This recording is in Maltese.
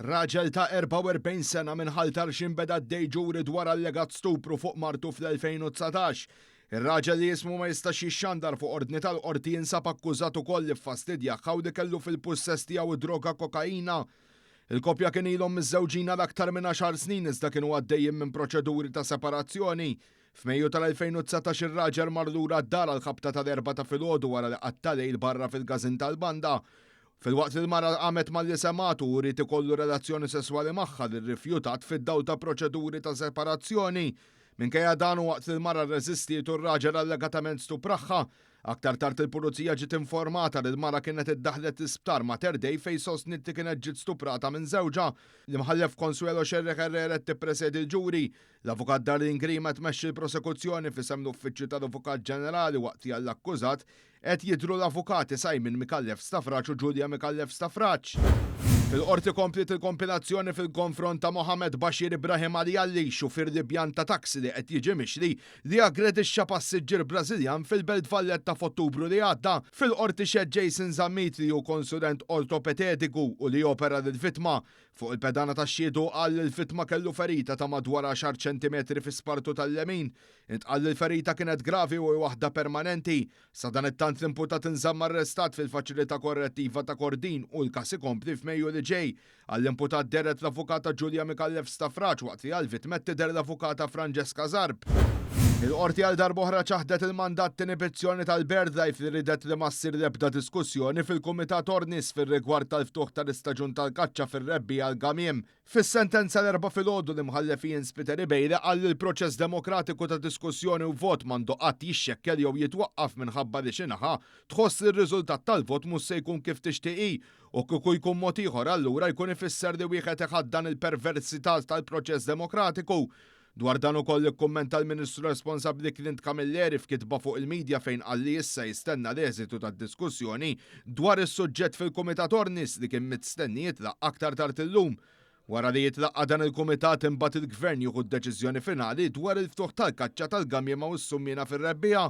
Raġel ta' 44 sena minn Ħal Tarxien beda għaddej ġuri dwar allegat stupru fuq martu fl-2019. Ir-raġel li ismu ma jistax jixxandar fuq ordni tal-Qorti jinsab akkużat ukoll li ffastidjaha u li kellu fil-pussess tiegħu d-droga kokaina. Il-koppja kien ilhom miżżewġin għal aktar minn għaxar snin iżda kienu għaddejjin minn proċeduri ta' separazzjoni. F'Mejju tal-2019 ir-raġel mar lura d-dar għall-ħabta tal-erbgħa ta' filgħodu wara li qatta' lejl barra fil-każin tal-banda. Filwaqt li l-mara qamet malli semgħatu u ried ikollu relazzjoni sesswali magħha li rrifjutat fid-dawl ta' proċeduri ta' separazzjoni. Minkejja dan u waqt li l-mara rreżistietu r-raġel allegatament stupragħha. Aktar tard il-Pulizija ġiet informata li l-mara kienet iddaħħlet l-isptar Mater Dei fejn sostniet li kienet ġiet stuprata minn żewġha. L-Imħallef Consuelo Scerri Herrera qed tippresedi l-ġuri. L-Avukat Darlene Grima tmexxi l-prosekuzzjoni f'isem l-Uffiċċju tal-Avukat Ġenerali waqt li għall-akkużat qed jidhru l-Avukati Simon Micallef Stafrace u Julia Micallef Stafrace. Fil-Qorti kompliet il-kompilazzjoni fil-konfront ta' Mohamed Bashir Ibrahim Alialli, xufier Libjan ta' taxi li qed jiġi mixli li aggredixxa passiġġier Brażiljan fil-Belt Valletta f'Ottubru li għadda. Fil-Qorti xehed Jason Zammit li hu konsulent ortopetediku u li opera lill-vittma. Fuq il-pedana tax-xhied hu qal li l-vittma kellu ferita ta' madwar għaxar ċentimetri fi spartu tal-lemin. Intqal li l-ferita kienet gravi u hi waħda permanenti. Sadanittant l-imputat inżamm arrestat fil-Faċilità Korrettiva ta' Kordin u l-każ ikompli f'Mejju li ġej. Għall-imputat dehret l-Avukata Julia Micallef Stafrace waqt li għall-vittma qed tidher l-Avukata Francesca Zarb. Il-Qorti għal darb'oħra ċaħdet il-mandat t'inibizzjoni tal-BirdLife li riedet li ma ssir l-ebda diskussjoni fil-Kumitat Ornis fir-rigward tal-ftuħ tal-istaġun tal-kaċċa fir-rebbiegħa għall-gamiem. Fis-sentenza l-Erbgħa filgħodu l-Imħallef Ian Spiteri Bailey qal li l-proċess demokratiku ta' diskussjoni u vot m'għandu qatt jixxekkel jew jitwaqqaf minħabba li xi naħa tħoss li r-riżultat tal-vot mhux se jkun kif tixtieq hi u kieku jkun mod ieħor allura jkun ifisser li wieħed iħaddan il-perversità tal-proċess demokratiku. Dwar dan ukoll ikkummenta l-Ministru responsabbli Clint Camilleri f'kitba fuq il-media fejn qal li issa jistenna l-eżitu tad-diskussjoni dwar is-suġġett fil-Kumitat Ornis li kien mitstenni jitlaqqa' aktar tard illum. Wara li jitlaqqa' dan il-kumitat imbagħad il-Gvern jieħu d-deċiżjoni finali dwar il-ftuħ tal-kaċċa tal-gamjema u s-summiena fir-rebbiegħa.